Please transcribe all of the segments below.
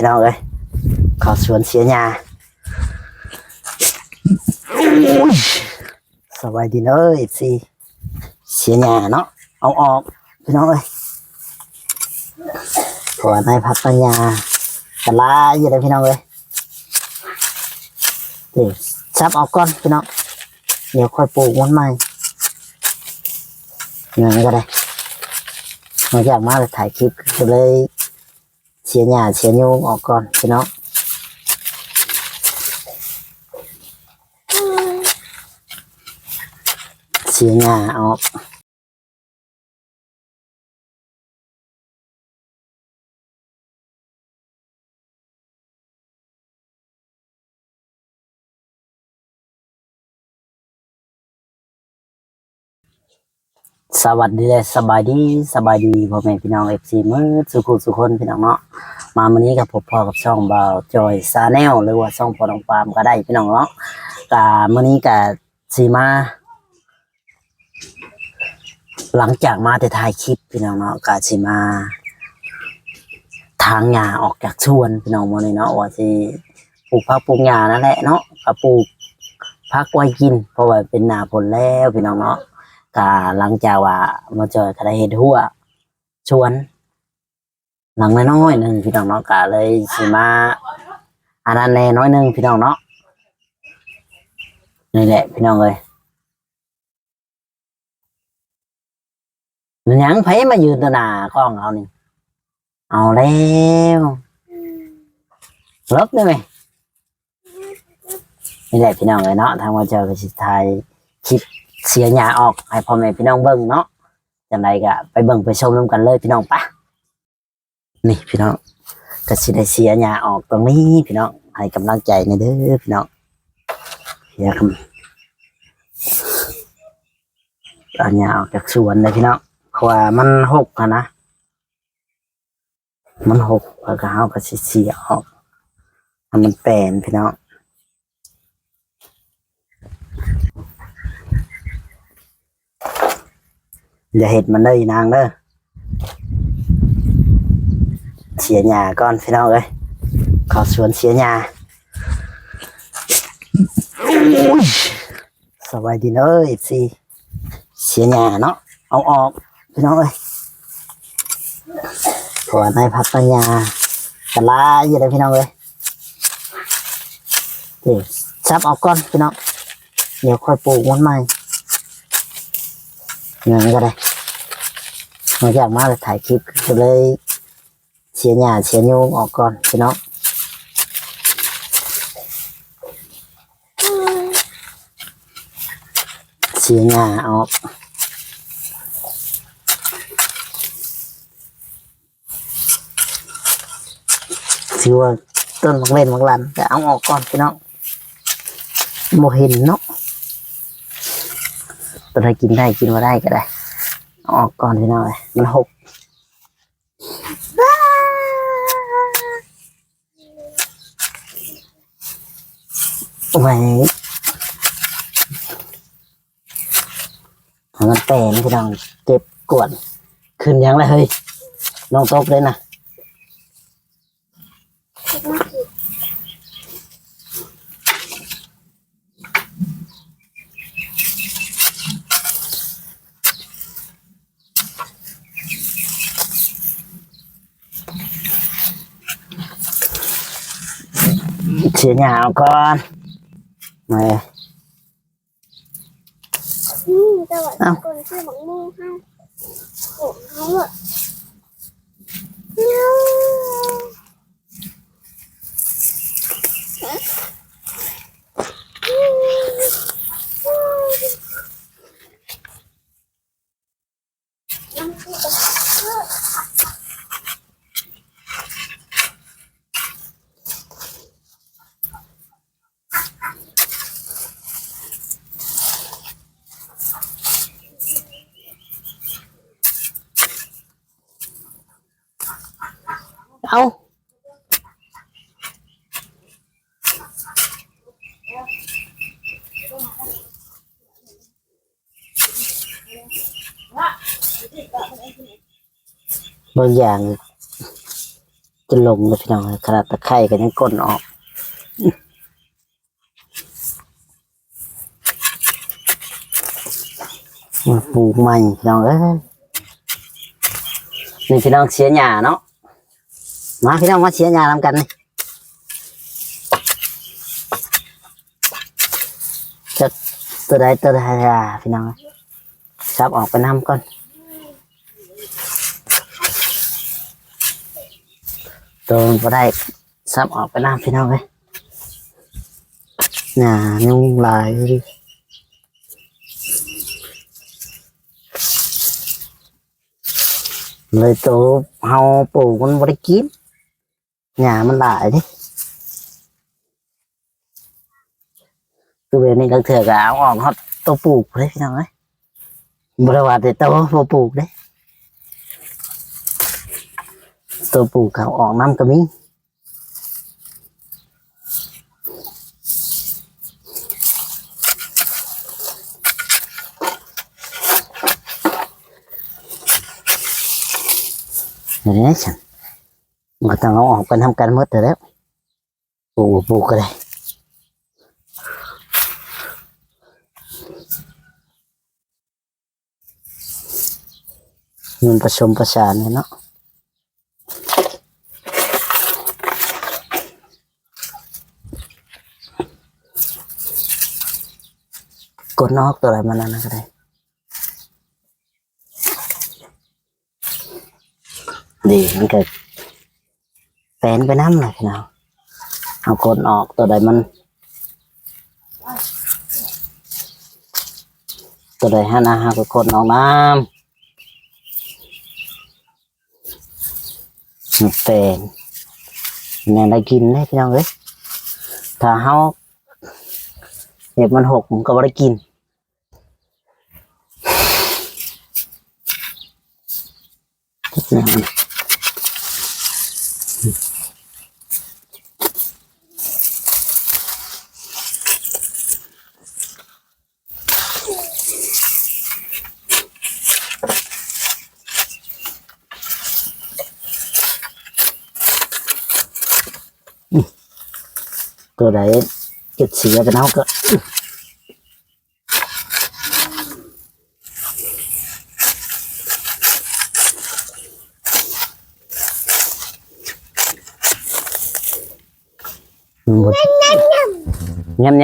ພີ່ນ້ອງເອີຍ ເຂົ້າສວນເສຍຫຍ້າ. ສະບາຍດີເດີ ເອັຟຊີ ເສຍຫຍ້າເນາະ ເອົາອອກພີ່ນ້ອງເອີຍ ເພາະວ່າໃນພັກໃນຫຍ້າກໍຫຼາຍຢູ່ເດ້ພີ່ນ້ອງເອີຍ. ນີ້ ສັບອອກກ່ອນພີ່ນ້ອງ ດຽວຄ່ອຍປູກມັນໃໝ່ ຫຍັງກໍໄດ້ ມາຈາກມາແລ້ວຖ່າຍຄລິບກໍເລີຍ ເສຍຫຍ້າເສຍຍຸງອອກກ່ອນພີ່ນ້ອງ ເສຍຫຍ້າອອກ. ສະຫວັດດີ ແລະ ສະບາຍດີ ສະບາຍດີພໍ່ແມ່ພີ່ນ້ອງ ເອັຟຊີ ໝົດສູ່ຜູ້ສູ່ຄົນພີ່ນ້ອງເນາະ. ມາມື້ນີ້ກໍພົບພໍ້ກັບຊ່ອງບ່າວຈອຍ Channel ຫຼືວ່າຊ່ອງພໍ່ນ້ອງປາມກໍໄດ້ພີ່ນ້ອງເນາະ. ກະມື້ນີ້ກະຊິມາ ຫຼັງຈາກມາແຕ່ຖ່າຍຄລິບພີ່ນ້ອງເນາະ ກະຊິມາຖາງຫຍ້າອອກຈາກສວນພີ່ນ້ອງ ມື້ນີ້ເນາະ ວ່າຊິປູກຜັກປູກຫຍ້ານັ້ນແຫຼະເນາະ ກະປູກຜັກໄວ້ກິນ ເພາະວ່າເປັນໜ້າຝົນແລ້ວພີ່ນ້ອງເນາະ. ກະຫຼັງຈາກວ່າໝໍ້ຈ້ອຍກໍໄດ້ເຮັດຮົ້ວສວນ ຫຼັງນ້ອຍໆໜຶ່ງພີ່ນ້ອງເນາະ ກະເລີຍຊິມາອັນນັ້ນແດ່ໜ້ອຍໜຶ່ງພີ່ນ້ອງເນາະ. ນີ້ແຫຼະພີ່ນ້ອງເອີຍ ມັນຫຍັງ ໃຜມາຢືນຕໍ່ໜ້າກ້ອງເຮົານີ້ ເອົາແລ້ວ ຫຼົບໄດ້ໄໝ? ນີ້ແຫຼະພີ່ນ້ອງເອີຍເນາະ ທາງບ່າວຈອຍກໍຊິຖ່າຍຄລິບເສຍຫຍ້າອອກໃຫ້ພໍ່ແມ່ພີ່ນ້ອງເບິ່ງເນາະ. ຈັ່ງໃດກໍໄປເບິ່ງໄປຊົມນຳກັນເລີຍພີ່ນ້ອງປະ. ນີ້ພີ່ນ້ອງ ກໍຊິໄດ້ເສຍຫຍ້າອອກຕົງນີ້ພີ່ນ້ອງ ໃຫ້ກຳລັງໃຈແດ່ເດີພີ່ນ້ອງ. ເສຍ ເອົາຫຍ້າອອກຈາກສວນເດີພີ່ນ້ອງ ເພາະວ່າມັນຮົກຫັ້ນນະ ມັນຮົກ ແລ້ວກໍເຮົາກໍຊິເສຍອອກໃຫ້ມັນແປນພີ່ນ້ອງ. ຢ່າເຮັດມັນເດີອີນາງເດີ ເສຍຫຍ້າກ່ອນພີ່ນ້ອງເອີຍ ເຂົ້າສວນເສຍຫຍ້າ. ສະບາຍດີເດີ ເອັຟຊີ ເສຍຫຍ້າເນາະ ເອົາອອກພີ່ນ້ອງເອີຍ ເພາະວ່າໃນພັກໃນຫຍ້າກໍຫຼາຍຢູ່ເດ້ພີ່ນ້ອງເອີຍ. ນີ້ ສັບອອກກ່ອນພີ່ນ້ອງ ດຽວຄ່ອຍປູກມັນໃໝ່ ຫຍັງກໍໄດ້ ມາຈາກມາແລ້ວຖ່າຍຄລິບກໍເລີຍ ເສຍຫຍ້າເສຍຍຸງອອກກ່ອນພີ່ນ້ອງ ເສຍຫຍ້າອອກ. ຖືວ່າຕົ້ນໝາກເລັ່ນໝາກລັນ ກໍເອົາອອກກ່ອນພີ່ນ້ອງ ບໍ່ເຫັນເນາະ ຕົວໃດກິນໄດ້ກິນບໍ່ໄດ້ກໍໄດ້ ເອົາອອກກ່ອນພີ່ນ້ອງເອີຍ ມັນຮົກ. ໂອ້ຍ ໃຫ້ມັນແປນພີ່ນ້ອງ ເກັບກວນ ຂຶ້ນຫຍັງລະເຮີ້ຍ ນ້ອງຕົກເດ້ນະ. ເສຍຫຍ້າເອົາກ່ອນ ແມ່. ນີ້ ແຕ່ວ່າ ເອົ້າ ກ່ອນຊື້ໝາກໂມເຮົາ ໂອ້ ເຮົາອະ. ເອົ້າ ເບິ່ງຢ່າງ ຈົນຫຼົງເລີຍພີ່ນ້ອງເອີຍ, ຂະໜາດຕະໄຄກໍຍັງກົ້ນອອກ. ມາປູກໃໝ່ພີ່ນ້ອງເອີຍ. ນີ້ພີ່ນ້ອງເສຍຫຍ້າເນາະ, ມາພີ່ນ້ອງມາເສຍຫຍ້ານຳກັນນີ້. ຈັກຕົວໃດຕົວໃດ ພີ່ນ້ອງເອີຍ, ສັບອອກໄປນຳກ່ອນ. ໂຕມັນບໍ່ໄດ້ ສັບອອກໄປນຳພີ່ນ້ອງເອີຍ. ຫຍ້າຍຸງຫຼາຍ ເລີຍໂຕເຮົາປູກມັນບໍ່ໄດ້ກິນ, ຫຍ້າມັນຫຼາຍເດ້. ຄືແບບນີ້ລາງເທື່ອກໍເອົາອອກຮອດໂຕປູກເລີຍພີ່ນ້ອງເອີຍ, ບໍ່ໄດ້ວ່າແຕ່ໂຕບໍ່ປູກເດ້, ໂຕປູກກໍເອົາອອກນຳກໍມີ. ແມ່ນແຫຼະຊັ້ນ ມັນກໍຕ້ອງເອົາອອກໄປນຳກັນໝົດແຫຼະ. ປູກ ປູກກໍໄດ້. ມັນປະສົມປະສານກັນເນາະ, ກົດອອກຕົວໃດມັນນັ້ນກໍໄດ້. ນີ້ມັນກໍແປນໄປນຳແຫຼະພີ່ນ້ອງ, ເຮົາກົດອອກຕົວໃດມັນ ຕົວໃດຫັ້ນນະ ເຮົາກໍກົດອອກນຳ. ແປນ ແນວໄດ້ກິນເດ້ພີ່ນ້ອງເອີຍ, ຖ້າເຮົາເຮັດມັນຫົກ ມັນກໍບໍ່ໄດ້ກິນ. ຕົວໃດເຈັດເສຍກັນເຮົາກໍ ຍຳໆ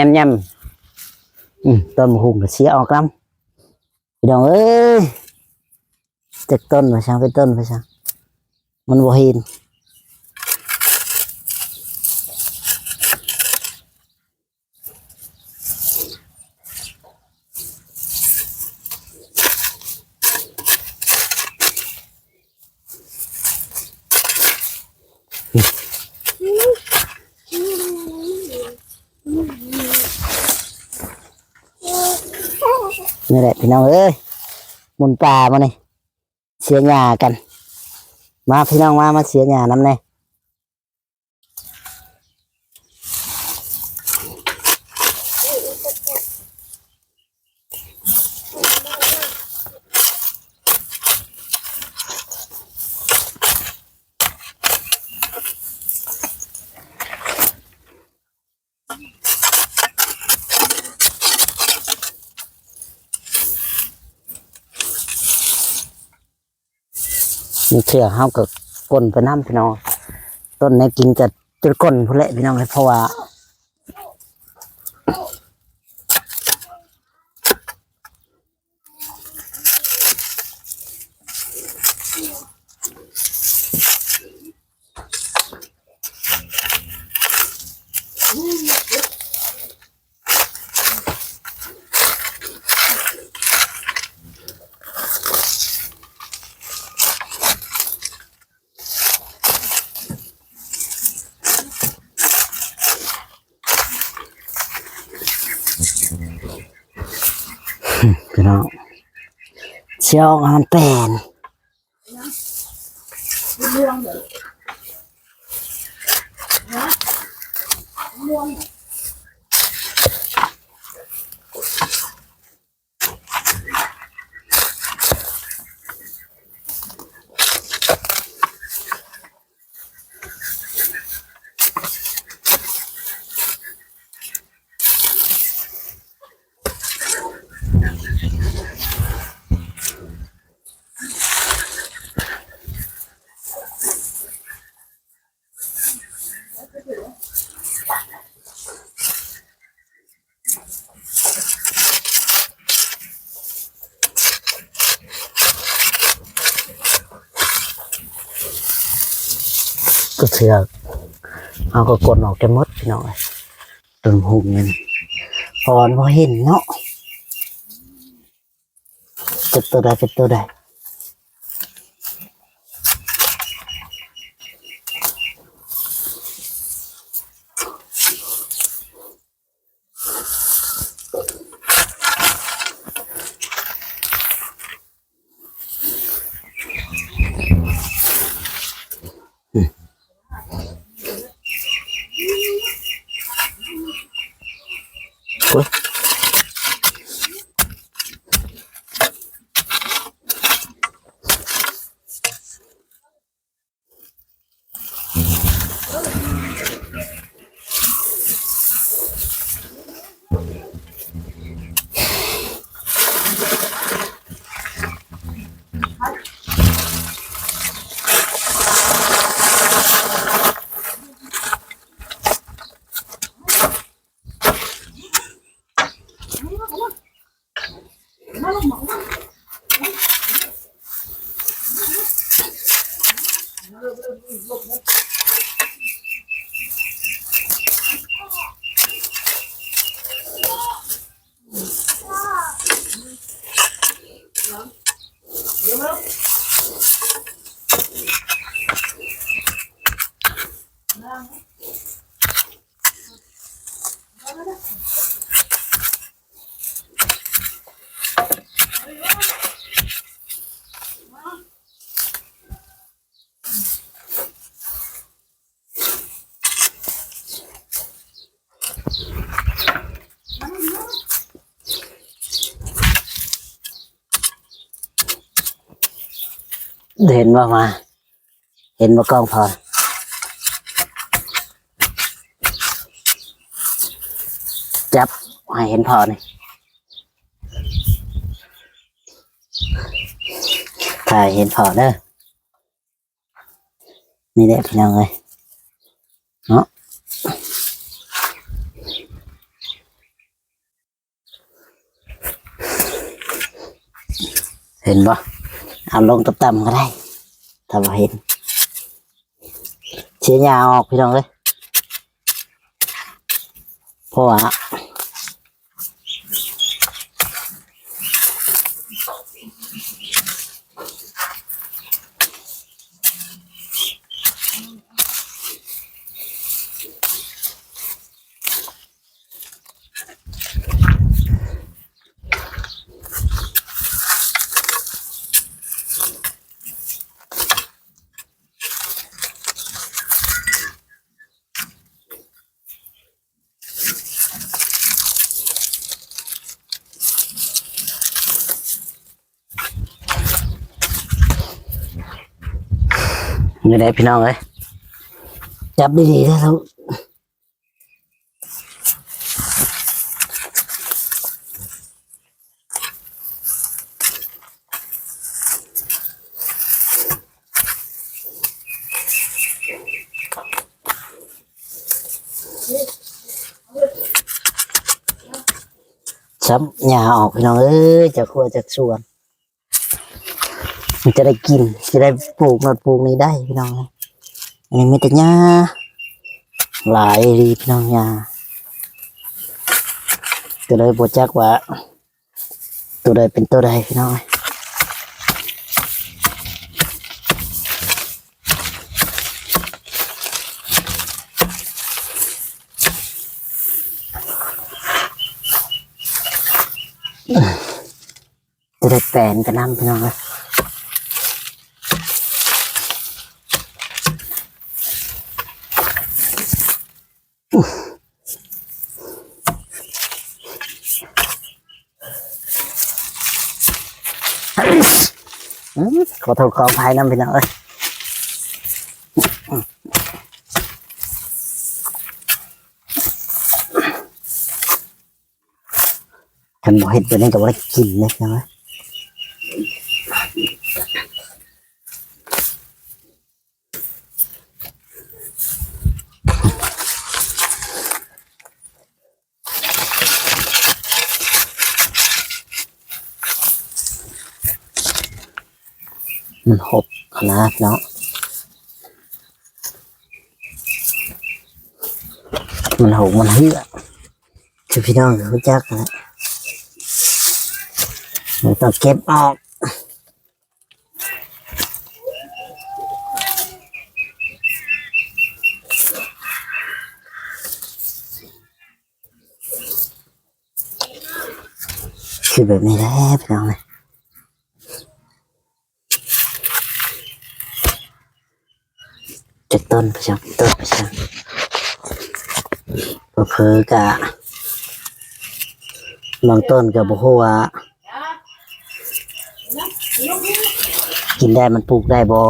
ໆ ອືມ ຕຳບັກຫຸ່ງກໍເສຍອອກນຳ ພີ່ນ້ອງເອີຍ. ຈັກຕົ້ນວ່າຊ່າງ ເປັນຕົ້ນວ່າຊ່າງ ມັນບໍ່ເຫັນ. ນີ້ແຫຼະພີ່ນ້ອງເອີຍ ໝູນປ່າມານີ້ ເສຍຫຍ້າກັນ. ມາພີ່ນ້ອງມາ ມາເສຍຫຍ້ານຳແດ່. ບາງເທື່ອເຮົາກໍກົ້ນໄປນຳພີ່ນ້ອງ, ຕົ້ນແນວກິນກໍຈົນກົ້ນພຸ້ນແຫຼະພີ່ນ້ອງເອີຍ ເພາະວ່າ ພີ່ນ້ອງ ຊິເອົາມັນແປນ. ເ ກໍເຊືອກ ເຮົາກໍກົນອອກຈະໝົດພີ່ນ້ອງເອີຍ ຕົ້ນຫຸ່ມນີ້ ເພາະວ່າບໍ່ເຫັນເນາະ. ຈັບໂຕໃດ ຈັບໂຕໃດ. ເຫັນບໍ່ມາ ເຫັນບໍ່ກອງເຜົາ ຈັບໃຫ້ເຫັນເຜົານີ້ ຖ່າຍເຫັນເຜົາເດີ. ນີ້ແຫຼະພີ່ນ້ອງເອີຍເນາະ ເຫັນບໍ່? ເອົາລົງຕ່ຳໆກໍໄດ້ ຖ້າບໍ່ເຫັນ ເສຍຫຍ້າອອກພີ່ນ້ອງເອີຍ ເພາະວ່າ ນີ້ແຫຼະພີ່ນ້ອງເອີຍ ຈັບດີໆເດີ. ສັບຫຍ້າອອກພີ່ນ້ອງເອີຍ ຈາກຄົວຈາກສວນ ມັນຈະໄດ້ກິນ ຊິໄດ້ປູກໂນ່ນປູກນີ້ໄດ້ພີ່ນ້ອງ. ອັນນີ້ມີແຕ່ຫຍ້າຫຼາຍອີ່ຫຼີພີ່ນ້ອງ ຫຍ້າ ກໍເລີຍບໍ່ຈັກວ່າ ໂຕໃດເປັນໂຕໃດພີ່ນ້ອງເອີຍ. ຈະໄດ້ແປນໄປນຳພີ່ນ້ອງເອີຍ. ຂໍໂທດຂໍອະໄພນຳພີ່ນ້ອງເອີຍ. ຄັນບໍ່ເຮັດແບບນີ້ກໍບໍ່ໄດ້ກິນເດ້ພີ່ນ້ອງເອີຍ. ມັນຫົກຫັ້ນນະເນາະ. ມັນຫົກມັນເຫື່ອ ຄືພີ່ນ້ອງກໍຮູ້ຈັກຫັ້ນແຫຼະ ມັນຕ້ອງເກັບອອກ ຄືແບບນີ້ແຫຼະພີ່ນ້ອງເອີຍ. ຈັກຕົ້ນ ຈັກຕົ້ນ ເຜີໆກະບາງຕົ້ນກະບໍ່ຮູ້ວ່າກິນໄດ້ ມັນປູກໄດ້ບໍ່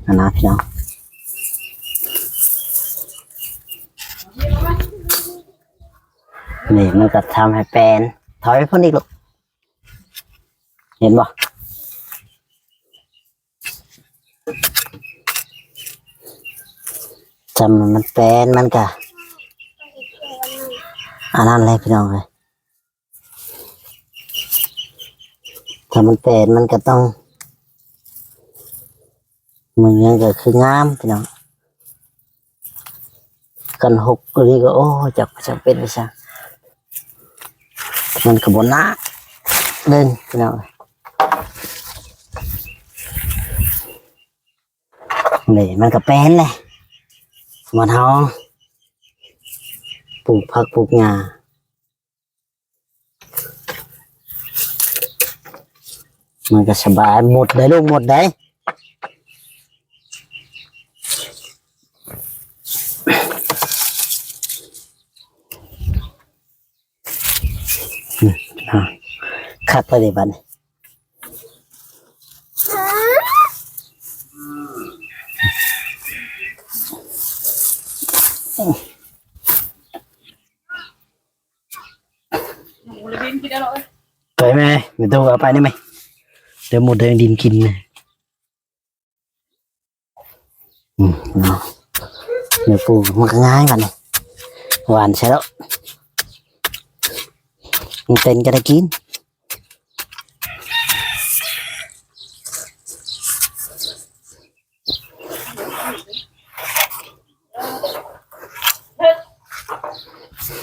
ຫັ້ນນະພີ່ນ້ອງ. ນີ້ມັນກະທຳໃຫ້ແປນ ຖອຍໄປພຸ້ນອີກລູກ ເຫັນບໍ່? ຈຳມັນແປນ ມັນກະອັນນັ້ນແຫຼະພີ່ນ້ອງເອີຍ ຖ້າມັນແປນມັນກະຕ້ອງ ມັນຍັງກະຄືງາມພີ່ນ້ອງ. ຄັນຫົກອີ່ຫຼີກໍ ໂອ້ ຈັກ ຈັກເປັນໄປຊັ້ນ ມັນກໍບໍ່ໜ້າເບິ່ງພີ່ນ້ອງ. ນີ້ມັນກໍແປນແຫຼະ ບ້ານເຮົາປູກຜັກປູກຫຍ້າ ມັນກໍສະບາຍ ໝົດໄດ໋ລູກ ໝົດໄດ໋. ຄັກແລ້ວເດບັດນີ້. ໄປແມ່ ແມ່ຕູ້ເອົາໄປນີ້ແມ່ ດຽວໝົດແດງດິນກິນ. ອືມ ເນາະ ແມ່ປູກມັນກໍງ່າຍບັດນີ້ ຫວ່ານໃສ່ແລ້ວ ມັນເຕັນກໍໄດ້ກິນ.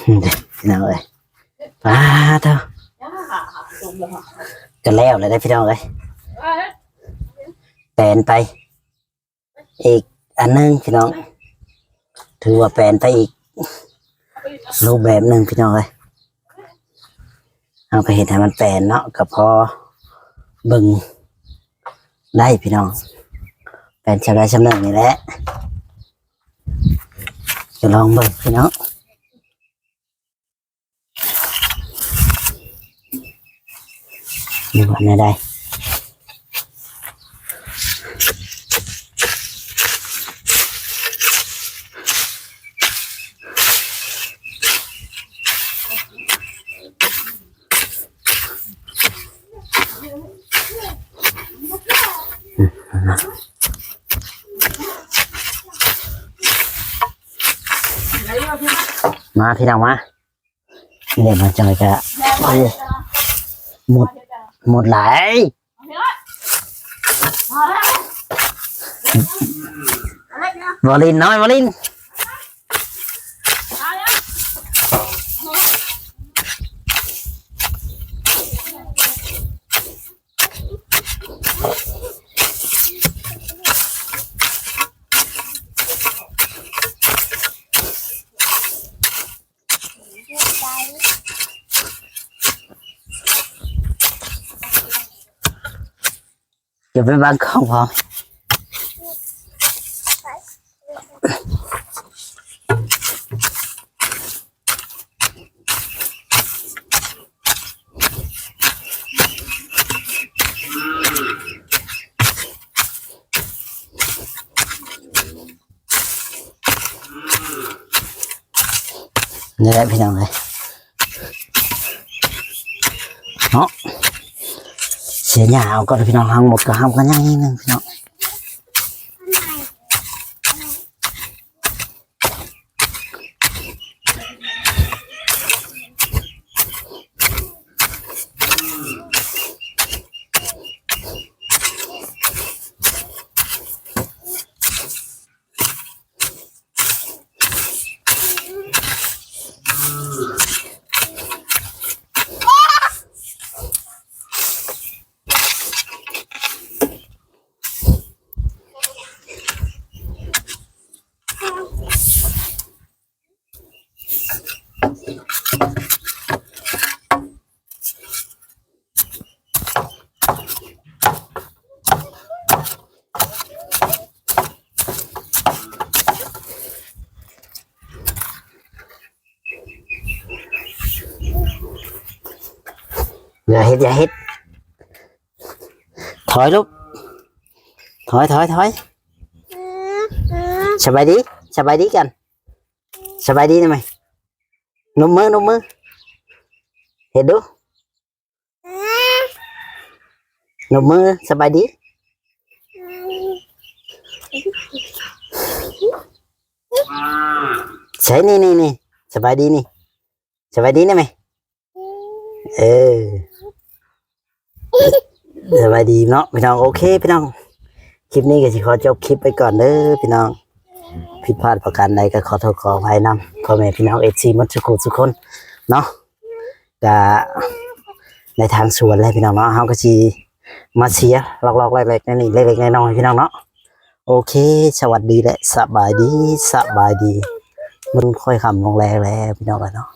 ພີ່ນ້ອງເອີຍ ປາໂທ້ ກໍແລ້ວແລ້ວເດ້ພີ່ນ້ອງເອີຍ ແປນໄປ ອີກອັນໜຶ່ງພີ່ນ້ອງ ຖືວ່າແປນໄປອີກຮູບແບບໜຶ່ງພີ່ນ້ອງເອີຍ. ເຮົາກໍເຮັດໃຫ້ມັນແປນເນາະ ກໍພໍເບິ່ງໄດ້ພີ່ນ້ອງ ແປນສ່ຳໃດສ່ຳໜຶ່ງນີ້ແຫຼະ ກໍລອງເບິ່ງພີ່ນ້ອງ. ຢູ່ອັນໃດ ມາພີ່ນ້ອງມາ. ນີ້ມາຈອຍກະ ໂອ້ ໝົດ ໝົດຫຼາຍ ວາລິນນ້ອຍ ວາລິນ. ຢ່າໄປບັງກ້ອງພໍ່. ນີ້ແຫຼະພີ່ນ້ອງເອີຍ ເນາະ ເສຍຫຍ້າເອົາກ່ອນພີ່ນ້ອງ ທັງໝົດກໍຫາມກັນຢ່າງໜຶ່ງພີ່ນ້ອງ. ນີ້ແຫຼະພີ່ນ້ອງເອີຍ ເສຍຫຍ້າເອົາກ່ອນ ເສຍຫຍ້າເອົາກ່ອນ ເພາະວ່າ ຢ່າເຮັດ ຢ່າເຮັດ ຖອຍລູກ ຖອຍ ຖອຍ ຖອຍ. ສະບາຍດີ ສະບາຍດີກັນ ສະບາຍດີນະແມ່ ນົບມື ນົບມື ເຮັດດູ ນົບມື ສະບາຍດີ ໃສ່ ນີ້ ນີ້ ນີ້ ສະບາຍດີນີ້ ສະບາຍດີນະແມ່ ເອີ ສະບາຍດີເນາະພີ່ນ້ອງ. ໂອເຄພີ່ນ້ອງ ຄລິບນີ້ກໍຊິຂໍຈົບຄລິບໄວ້ກ່ອນເດີພີ່ນ້ອງ. ຜິດພາດປະການໃດກໍຂໍໂທດຂໍອະໄພນຳພໍ່ແມ່ພີ່ນ້ອງ ເອັຟຊີ ໝົດທຸກຜູ້ທຸກຄົນເນາະ. ກະໃນທາງສວນແຫຼະພີ່ນ້ອງເນາະ ເຮົາກໍຊິມາເຊຍລອກໆແລກໆນ້ອຍໆ ເລັກໆນ້ອຍໆພີ່ນ້ອງເນາະ. ໂອເຄ ສະຫວັດດີ ແລະ ສະບາຍດີ ສະບາຍດີ. ມັນຄ່ອຍຄ່ຳລົງແລ້ວແຫຼະພີ່ນ້ອງເອີຍເນາະ.